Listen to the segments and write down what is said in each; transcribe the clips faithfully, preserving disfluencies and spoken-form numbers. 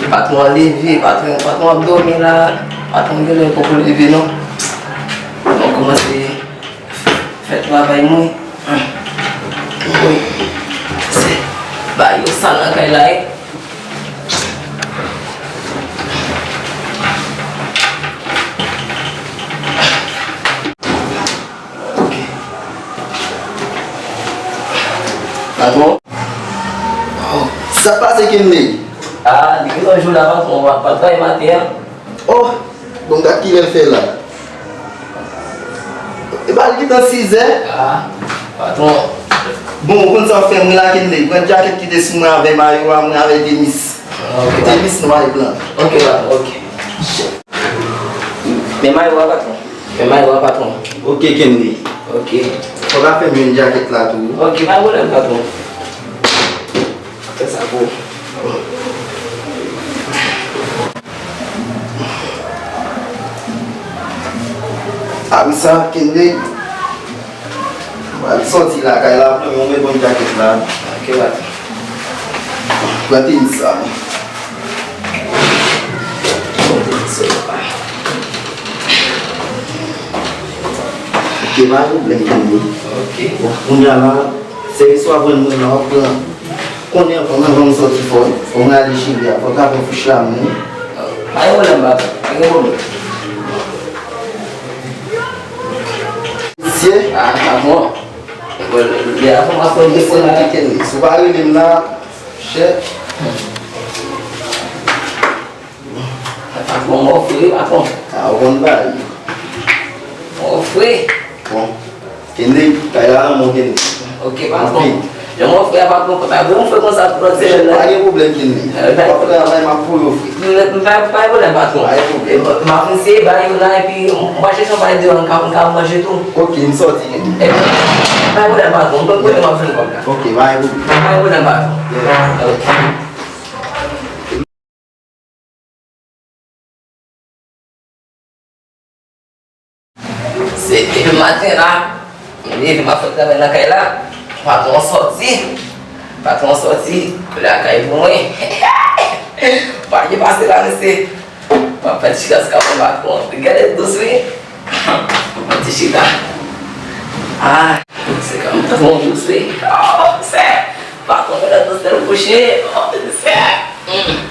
Patwon an leve, patwon, patwon ap dòmi la. Patwon genlè poko leve non. Mwen kòmanse fè travay mwen. Wi. Se ba yo sa nan kay la, wi. Ok. Patwon? Oh, sa k pase Kenley? Ah, li gentan jou la, patwon, pa, pa travay maten an. Oh, bon, gad kilè l fè la. E ba li gentan sizè. Ah, patwon. Bon, ou konn sa w fè mwen la, Kenley. Pran djakèt ki te sou mwen avè mayo a, mwen avè Denis. Ah, ok, patwon. Denis nwa e blan. Ok, patwon, ok. Men mayo a, patwon. Men mayo a, patwon. Ok, Kenley. Ok. Fò w ta fè m jwenn djakèt la tou. Ok, pa gen pwoblèm, patwon. Fè sa pou ou. Apre sa, Kenley, m pral sòti lakay la, pran yon mwen bon djakèt la. Ok, patwon. Pran tenis sa. Pran tenis sa. Ok, pa gen pwoblèm, Kenley. Ok. Bon, kounye a la, sèvis w ap rann mwen la, w ap pran. Konnen ankò, mwen, anvan m sòti fò, fò mwen ale cheri a, fò l ka pran fouch la mwen. Pa gen pwoblèm, patwon. Pa gen pwoblèm. Mesye. Ah, patwon. Bon, lè a fò m ap fè desann la. Si w pa rele m la, chè. Patwon, mò fre, patwon. Ah, ou konn bagay. Mò fre. Bon. Kenley, kay la nan men w, Kenley. Ok, patwon. Anpil. Jan mò fre a, patwon, pa bon fre konsa pou lòt semèn nan. Pa gen pwoblèm, Kenley. Eh, w ap travay, m ap voye w fre. M, m pa, pa gen pwoblèm, patwon. Pa gen pwoblèm. M ap eseye ba yo la, epi m va chèche yon bagay deyò, m ka, m ka manje tou. Ok, m sòti, Kenley. Eh, pa gen pwoblèm, patwon. M konn kote m ap jwenn kòb la. Ok, pa gen pwoblèm. Pa gen pwoblèm, patwon. Yeah. Ok. Se depi maten la, m leve, m ap fè travay nan kay la. Patwon an sòti. Patwon an sòti. Lakay pou mwen. Pa gen pase la, mesye. M ap fè ti chita sou kapon patwon an. Gade dous, wi. M ap fè ti chita. Ah, se kanmenm patwon dous, wi. Oh, se patwon gade dous lè l kouche. Oh, se. Hmm.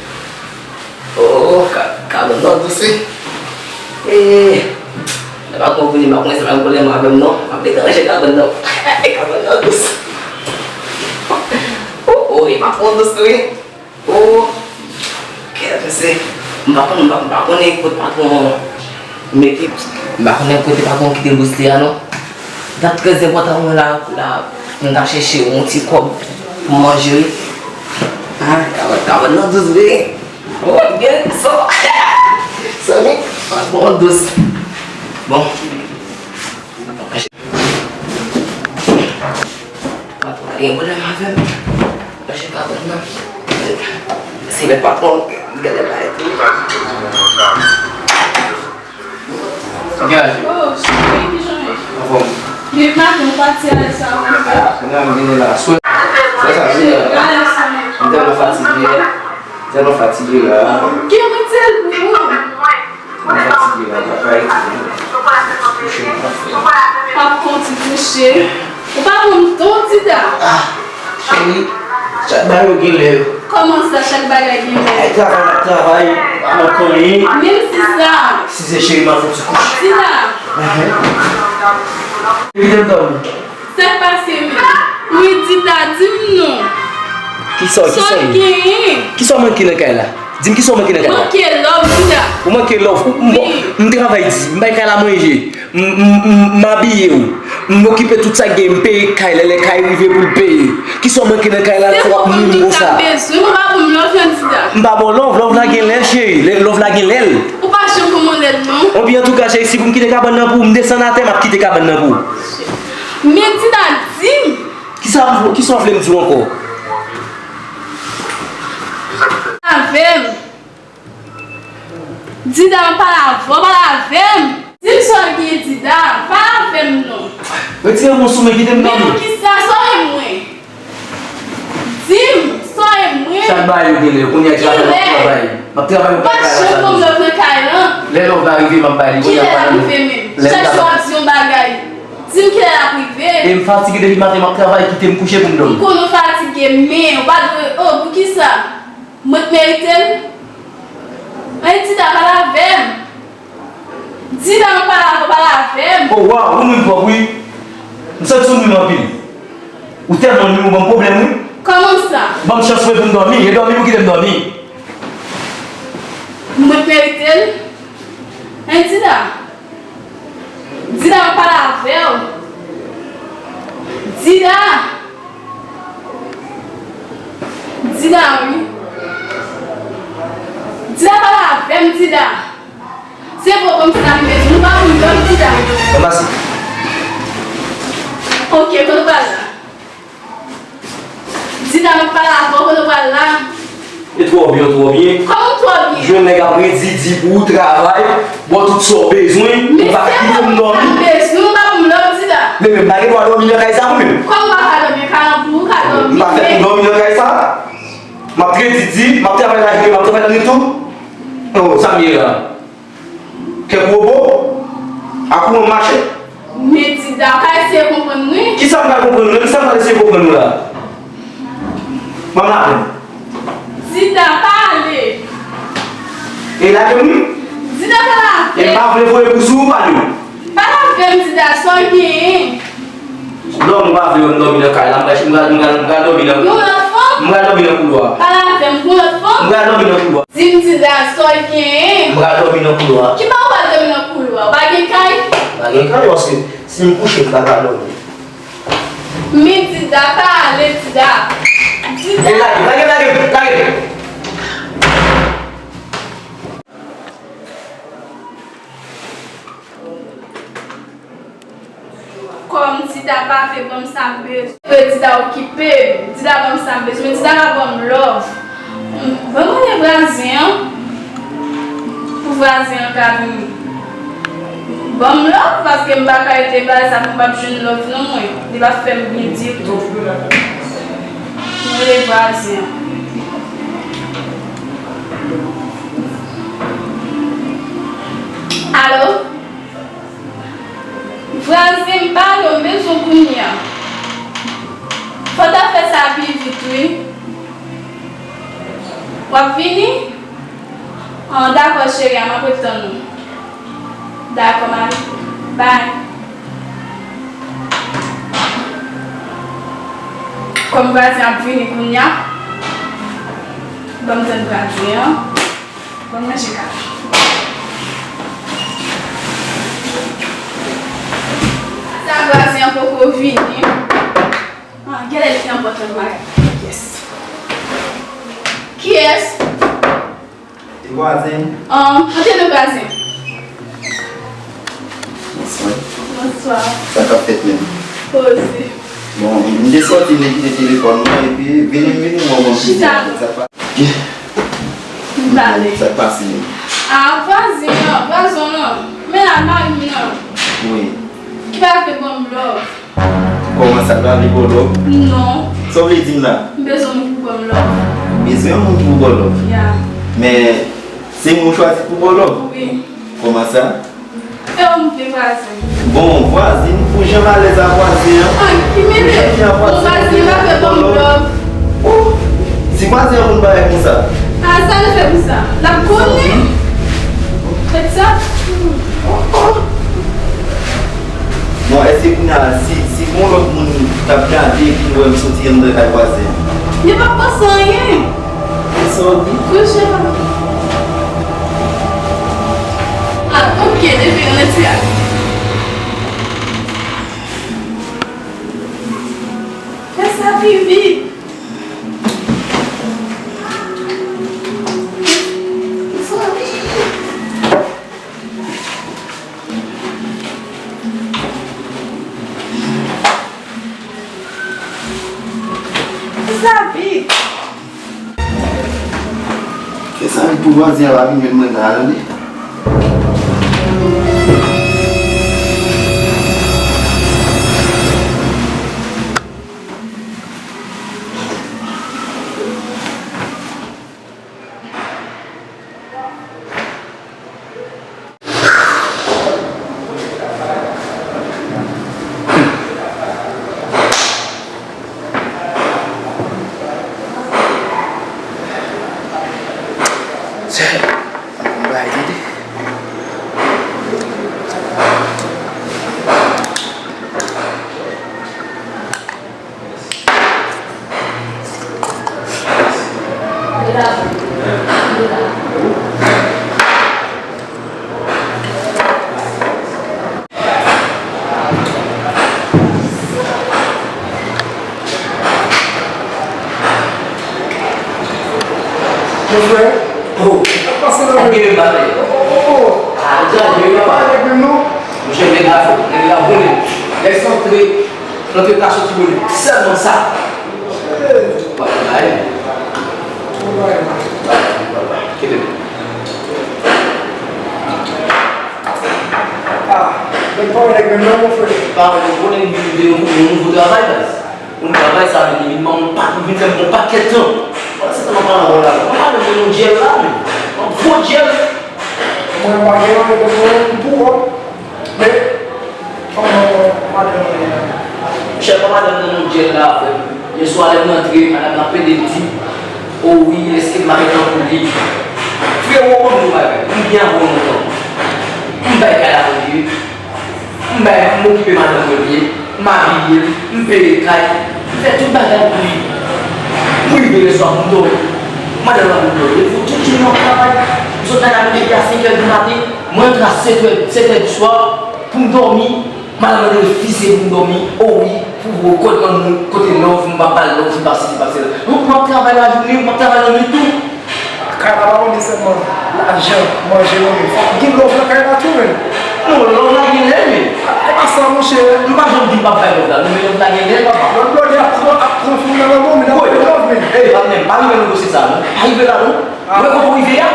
Oh, ka, kabann nan dous, wi. Eh, lè patwon vini, m ap wè se pa yon pwoblèm avè m, non. M ap etranje kabann nan. Kabann nan dous. Oh, oh, e patwon dous, wi. Oh, kèt, mesye. M pa konn, m pa, m pa konnen kote patwon mete, m pa konnen kote patwon kite dous li a, non. Sa trè enpòtan mwen la, la, m ta chèche yon ti kòb pou manje, wi. Ah, kabann, kabann nan dous, wi. Oh, gen son. Sonny, patwon dous. Bon. Patwon pa gen pwoblèm avè m. Manje kabann nan. Se lè patwon gade bagay tou. Degaj. Oh, Sonny, ki jan w ye? Anfòm. Depi maten, ou pati ale sa, ou. Ah, kounye a m vini la. Swè. Swè sa vini la. Gade Sonny. M tèlman fatige. Tèlman fatige la. Gen mwen di l pou ou. Mwen fatige la, m pa ka rete. Kouche m pa fè. Pap fè yon ti kouche. Ou pa konn ton Dida. Ah, cheri, chak bagay yo gen lè yo. Kòman sa, chak bagay gen lè? Ay, travay, n ap travay, pa nan konyen. Menm si sa. Si se cheri, m ap fè yon ti kouche. Dida. Enhen. Kite m dòmi. Sa k pase menm? Wi, Dida, di m non. Kisa, kisa w genyen? Kisa w manke nan kay la? Di m kisa w manke nan kay la? Manke love, Dida. Ou manke love? Ou, m, wi. M travay di, m bay kay la manje. M, m, m, m abiye w. M okipe tout sa k gen, m peye kay, lè, lè kay rive pou l peye. Kisa w manke nan kay la, twòp moun konsa? Se pou moun ki ta bezwen, ou pa ban m love nan, Dida. M pa ba w love, love la gen lè l, cheri. Lè, love la gen lè l. Ou pa janm ban mwen lè l, non. Anpi antouka, cheri, si pou m kite kabann nan pou ou, m desann atè, m ap kite kabann nan pou ou. Men Dida, di m. Kisa, kisa w vle m di w ankò? Avè m. Dida, m ap pale avè w, pale avè m. Di m sa w gen, Dida, pale avè m non. Retire men w sou mwen, kite m dòmi. Men kisa, sa w ye mwen? Di m sa w ye mwen. Sa bay yo genlè, kounye a travay, m ap travay. M ap travay, m ap travay. Ou pa janm ban m love nan kay lan. Lè love la rive, m ap bay li. Kilè l ap rive menm? Chak jou w ap di yon bagay. Di m kilè l ap rive. E m fatige depi maten, m ap travay, kite m kouche pou m dòmi. M konnen w fatige, men ou pa dwe, oh, poukisa? Mwen k merite l? Ann Dida, pale avè m. Dida, mwen pale avè w, pale avè m. Oh, waw, ou nwit twòp, wi. M santi ou nwi m anpil. Ou tèlman nwi, ou ban m pwoblèm, wi. Kòman sa? Ban m chans, wi, pou m dòmi. E dòmi pou kite m dòmi. Mwen k merite l? Ann Dida. Dida, mwen pale avè w. Dida. Dida, wi. Dida, pale avè m, Dida. Se vre, kòm si ta rive, nou pa moun dòm, Dida. Ann pase. Ok, kote w pral la? Dida, m ap pale avè w, kote w pral la? E twò byen, twò byen. Kòman twò byen? Jwenn nèg ap redi di pou ou travay, ba w tout sa w bezwen, ou pa ka kite m dòmi. Men se mwen ki bezwen, ou pa pou m love, Dida. Men, men m pa gen dwa dòmi nan kay sa, mwen menm. Kòman ou pa ka dòmi? Kalanbou, ou ka dòmi, men. M pa fèt pou dòmi nan kay sa. M ap redi di, m ap travay lajounen, m ap travay lannwit tou. Oh, sa m ye la? Kèk wobo? Ak ou an machèt? Men Dida, ou ka eseye konprann mwen. Kisa m pral konprann ou la? Kisa m pral eseye konprann ou la? Ban m lapè. Dida, pale. E lage m wi. Dida, pale avè m. E m pa vle voye kou sou ou, pale. Pale avè m, Dida, sa w genyen? Non, m pa vle wè m dòmi nan kay la. M pral, m pral, m pral, m pral dòmi nan, yon lòt fanm? M pral dòmi nan koulwa. Pale avè m, yon lòt fanm? M pral dòmi nan koulwa. Di m, Dida, sa w genyen? M pral dòmi nan koulwa. Ki bò w pral dòmi nan koulwa? Ou pa gen kay? M pa gen kay, paske si m kouche, m pa ka dòmi. Men Dida, pale, Dida. Dida. E lage, lage, lage, lage. Kòm Dida pa vle ban m sa m bezwen, Dida okipe m, Dida ban m sa m bezwen, men Dida pa ban m love. Ban m rele vwazen an, pou vwazen an ka vin ban m love, paske m pa ka rete bay sa pou m p ap jwenn love non mwen. Li p ap fè m byen ditou. M rele vwazen an. Alo? Vwazen, m pale w, m bezwen w kounye a. Fò w ta fè sa pi vit, wi. W ap vini? An, dakò, cheri a, m ap ret tann ou. Dakò, mari. Bye. Kòm vwazen ap vini kounye a, ban m tann vwazen an. Bon, manje kaka. Sa vwazen an poko vini. Ah, genlè li te anpòtan nan bagay. Yes. Kiyès? E vwazen. Ah, antre non vwazen. Bonswa. Bonswa. Sa k ap fèt menm? Poze. Bon, m te sòti, m te kite telefòn mwen, epi vini, m vini wè w. Chita. Sa k pa-, m pale. Sa k pase? Ah, vwazen an, vwazen an. Men la, mari m nan. Wi. Ki pa vle ban m love. Kòman sa, l pa vle ba w love? Non. Sa w vle di m la? M bezwen moun pou ban m love. Bezwen moun pou ba w love? Ya. Men, se moun ou chwazi pou ba w love? Wi. Kòman sa? E w m vle vwazen. Bon, vwazen, pou jan m alèz a vwazen an. An, ki mele? Pou jan vwazen an vle ban m love. Oh, si vwazen an konn bagay konsa. A, sa l fè pou sa? L ap konnen. Fè sa. Oh, oh. Bon, èske kounye a, si, si gon lòt moun t ap gade epi l wè m soti anndan kay vwazen an? Li p ap panse anyen. Sa w di? Kouche la. Ah, ok, depi yon lè ti a. Fè sa pi vit. Sa w di? Fè sa vit. Fè sa vit pou vwazen an pa vin jwenn mwen la, tande. Bay tande. Mon frè, oh, sa k pase nan men? Oh, oh, oh. Ah, ou tande, papa, nèg menm non? Monchè, nèg la fò, nèg la bonnen. Lè sa antre, antre ka soti bonnen. Sèlman sa. Wap bay. Kite m. Ah, men pa wè nèg menm non, mon frè. Pa wè, nou konnen nou vin de yon, yon nouvo travay, baz. Yon travay sa vin, vin ban m pa, vin fè m yon pakèt tan. Pandan se tan m ap pale avè w la, mwen pa menm nan yon dyèl la, men. Yon gwo dyèl. Mwen pa gen anyen pou mwen, m tou wòm. Men, kòman madanm nan ye la? Chèf, madanm nan nan dyèl la avè m. Yèswa lè m rantre, madanm nan pede di, o wi, èske m pa gen tan pou li? Frewo, ban m yon bagay. M byen avè w lontan. M bay kay la pou li. M bay, m okipe madanm mwen byen. M abiye l, m peye kay, m fè tout bagay pou li. M rive lèswa pou m dòmi. Madanm la pou m dòmi. Li di, tout jounen w ap travay. M sot lakay mwen depi a senk è di maten. Mwen rantre a sèt è, sèt è di swa pou m dòmi. Madanm nan te refize pou m dòmi. O wi, pou gwo kòd granmoun, kote love, m pa ba l love, m pa sesi, pa sela. Donk, m ap travay lajounen, m ap travay lannwit tou. Kay la pa konnen sèlman lajan, manje, renmen. Fòk gen love nan kay la tou, menn. Non, love la gen lè, menn. E pa sa, monchè. M pa janm di m p ap bay love la, non, men love la gen lè, papa. Lòt blòdè ap pran, ap pran fanm nan lanmò, men ap bay love, menn. Ey, patnè m, pa rive nan dosye sa, non. Pa rive la, non. Ou wè kote w rive a?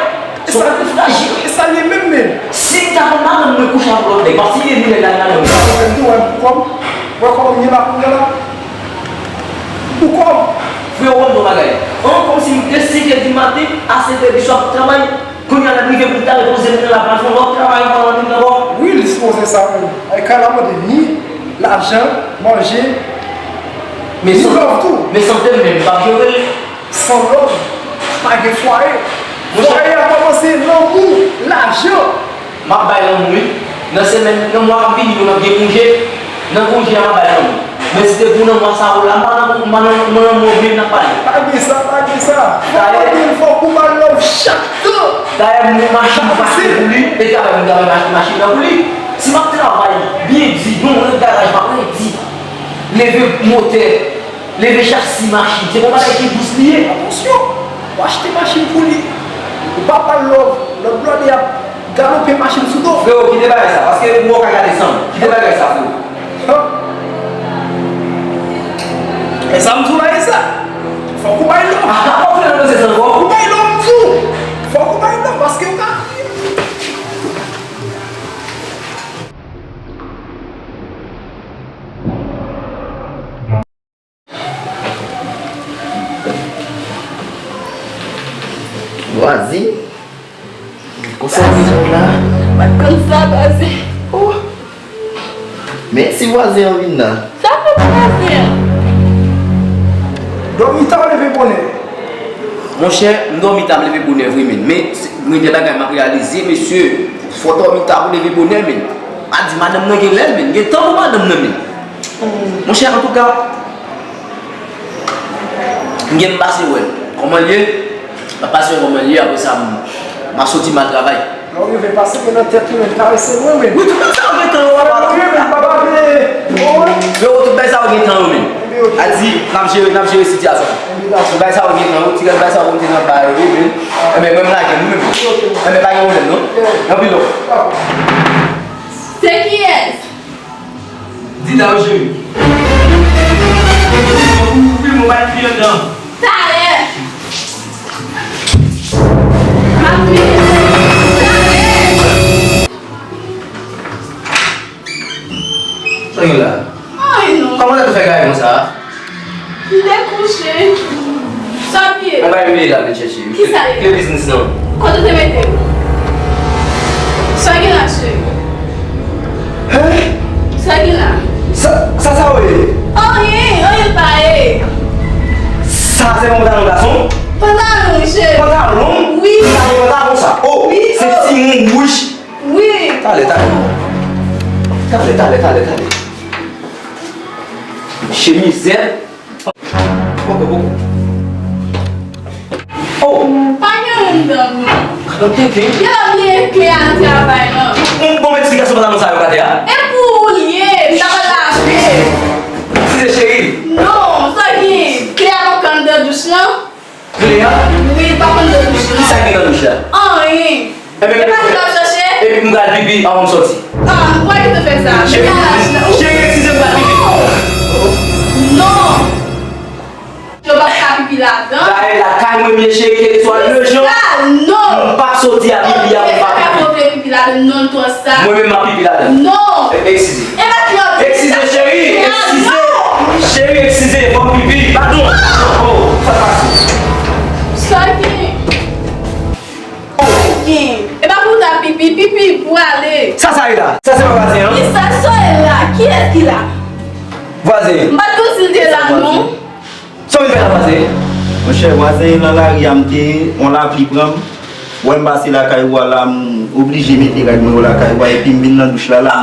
Se yon moun frajil. E sa l ye menm, menn. Si m ta konn madanm mwen kouche avèk lòt nèg, m ap siye nou nèg la nan men w. Ou wè m tou, wè m pou kò m. Wè kòman m ye la kounye a la. M pou kò m. Frewo, ban m di w yon bagay. An, kòmsi m te senk è di maten a sèt è di swa pou travay. Kounye a lè m rive pou m ta repoze m nan la, m al fè yon lòt travay ankò nan menm nan bò. Wi, li sipoze sa menm. Ay, kay la mande ni lajan, manje, ni love tou. Men sante m menm, m p ap jere l. San love, pa gen fwaye. Fwaye a kòmanse lanmou, lajan. M ap bay lanmou, wi. Nan semèn, nan mwa k ap vini yo, n ap gen konje. Nan konje a, m ap bay lanmou. Men si te pou nan mwa sa yo la, m pa nan, m pa nan, m pa nan lanmou, men n ap pale. Pa gen sa, pa gen sa. Fò w mande l, fòk ou ba l love chak tan. Dayè, m gen machin m achte pou li, e travay m travay m achte machin nan pou li. Si m ap travay byen di, yon rèd garaj m ap redi, leve motè, leve chasi machin, se pa yon bagay ki dous li ye. Atansyon, ou achte machin pou li, ou pa ba l love, lòt blòdè ap galope machin sou do. Frewo, kite bagay sa, paske m wè w ka gade san m. Kite bagay sa, frewo. E sa m di w la, e sa. Fòk ou bay love. Ah, ah, ou fè nan dosye sa ankò? Fòk ou bay love, m di w. Fòk ou bay love, paske ou ka. Vwazin? Konsa w vin la? M pa t konn sa, vwazin. Oh! Men si vwazin an vin la. Sa fè vwazin an? Dòmi ta, leve bonè. Monchè, m dòmi ta, m leve bonè vre, men. Men, se, mwen gen bagay m ap reyalize, mesye. Fò w dòmi ta pou w leve bonè, men. Pa di madanm nan gen lè l, men. Gen tan pou madanm nan, men. Monchè, antouka, m gen m pase wè l. Kòman l ye? M ap pase wè l kòman l ye, apre sa, m, m ap soti, m al travay. Lè w rive pase men nan tèt ou, men karese mwen, men. Wi, tout bagay sa yo gen tan yo, papa. Wi, men, papa, men. Yo, tout bagay sa yo gen tan yo, men. Ebyen, oke. A di, n ap jere, n ap jere sitiyasyon. Ebyen, dakò. Tout bagay sa yo gen tan yo, ti rès bagay sa yo konn te nan ba yo, wi, men. Enben, mwen, m lage nou, men. Oke. Enben, pa gen pwoblèm, non. Oke. Anpil love. Dakò. Se kiyès? Di Dawjeri. Ou filme, ou pa ekri anndan. Talè. M ap filme talè. Sa gen la? Ay, non. Kòman sa te fè gaye konsa? M te kouche. Sa w ye? Mwen pa vin la vin chèche. Kisa ye? Ki biznis nan? Kote w te mete m? Sa gen la, cheri? Hein? Sa gen la? Sa, sa, sa w ye? Anyen, anyen pa ye. Sa se pantalon gason? Pantalon, cheri. Pantalon? Wi. Sa gen pantalon? Talè, talè, talè, talè. Chemizèt. Poko, poko. Oh! Pa gen moun anndan non. Gade tenten. Yo bliye klè a nan travay lan. Bon, bon, bon, eksplikasyon pantalon sa yo atè a. E pou ou l ye, m ta pral lave. Eskize, cheri. Non, sa gen, klè a poko anndan douch lan. Klè a? Wi, l poko anndan douch lan. Kisa ki gen nan douch la? Anyen. Enben, e pa klè w ap chache? Epi m pral pipi anvan m sòti. Ah, why you do fè sa? Cheri, cheri, eskize m, m pral pipi. Non! Yo p ap ka pipi ladan. Dayè lakay mwen m ye cheri, kèlkeswa le jan, non, m p ap soti a pipi a, m p ap pipi. Yo p ap ka pipi ladan, non, twò sa. Mwen menm m ap pipi ladan. Non. E, eskize. E pa klè w ap pipi. Eskize cheri, eskize. Cheri, eskize, fò m pipi. Padon. Oh, sa pase. Sa gen. Gen. E pa pou w ta pipi, pipi pou ale. Sa sa ye la? Sa se pa vwazen an? Ki sa sa ye la? Kiyès ki la? Vwazen. M pa t konn si l te la non. Sa w vin fè la vwazen? Monchè, vwazen nan lari a m te ye, yon lapli pran m. Wè m pase lakay ou a la, m oblije mete rad mwen yo lakay ou a, epi m vin nan douch la la.